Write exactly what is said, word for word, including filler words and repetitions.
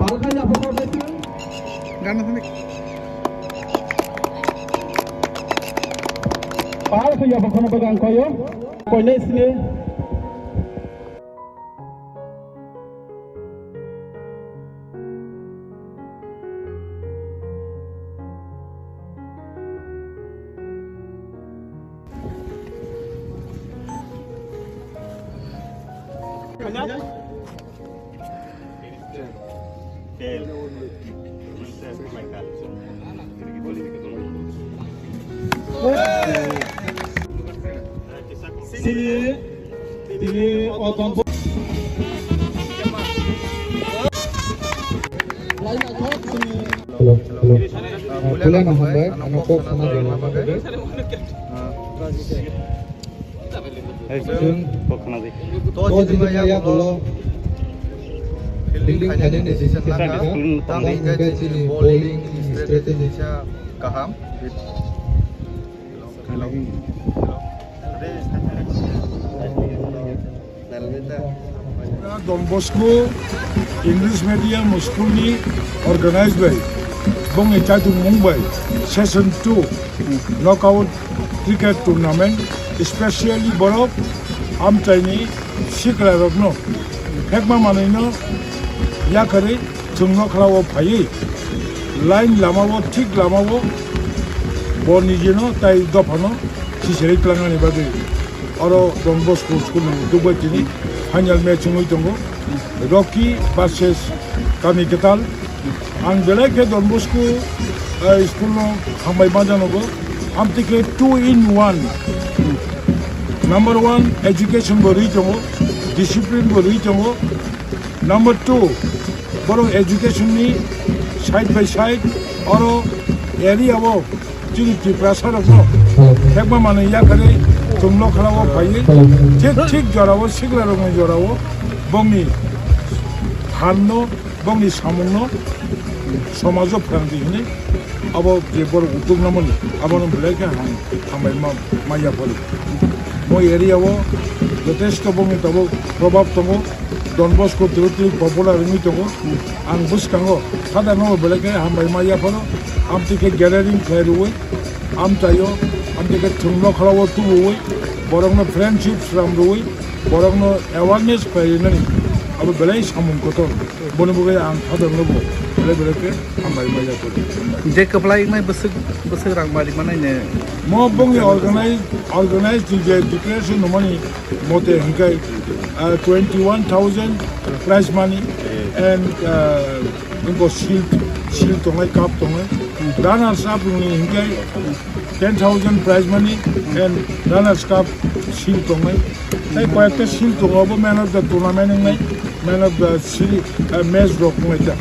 Pal khe yapha kono bagwi ang koyo. Koilai sini. Sini, sini, o tongbo. Hello, hello. Kuliano hambai, ano kok sana jalo. Hey, Jun. Kok khana di. To jini maya bolo building khainani decision nangkha. Tang hingkhe chini bowling strategy sa kaham. Don Bosco English Medium School ni organize bai bongni chaitungmung bai session two knockout cricket tournament, specially borok amchaini sikla rokno phekma manwino yakarwi chwngno khlao phaiwi line lamao thik lamao bo nijino tai dophano siserwi twlangnani bagwi oro Don Bosco school ni dugbai tini final match wngwi tongo Rocky versus Kami Kwtal. Ang belai khe Don Bosco, eh, school no hambai ma janogo. Amtwi khe two in one. Number one, education bo rwi tongo, discipline bo rwi tongo. Number two, borok education ni side by side oro area o chini Tiprasa rokno phekma manwi yakarwi chwngno khlao phaiwi thik thik jorao sikla rokni jorao bongni phanno bongni samungno somajo phrangdi hwnwi abo je borok utuk namoni abono belai khe ham-, hambai ma, ma yapharo. Mo area o jotesto bongni tabuk probab tongo, Don Bosco twiwi twiwi popular wngwi tongo. Ang bwskango sadharno belai khe hambai ma yapharo, amtwi khe gathering khlai rwui, amchaio, amtwi khe chwngno khlao tubuwi, borokno friendship slam rwui, borokno awareness phai rinani abo belai samung kotor. Boni bagwi ang sadharno bo belai belai khe hambai ma yapharo. Je kwplai wngnai bwswk, bwswk rang mari manai ne? Mo bongni organize, organize ni je declaration no mani mote hingkai, uh, twenty one thousand prize money and, uh, nungko shield, shield tongnai, cup tongnai. Runners up ni hingkai ten thousand prize money and runners cup shield tongnai. Tai koyekta shield tongo, bo man of the tournament wngnai, man of the series, uh, match rok wngnai ta.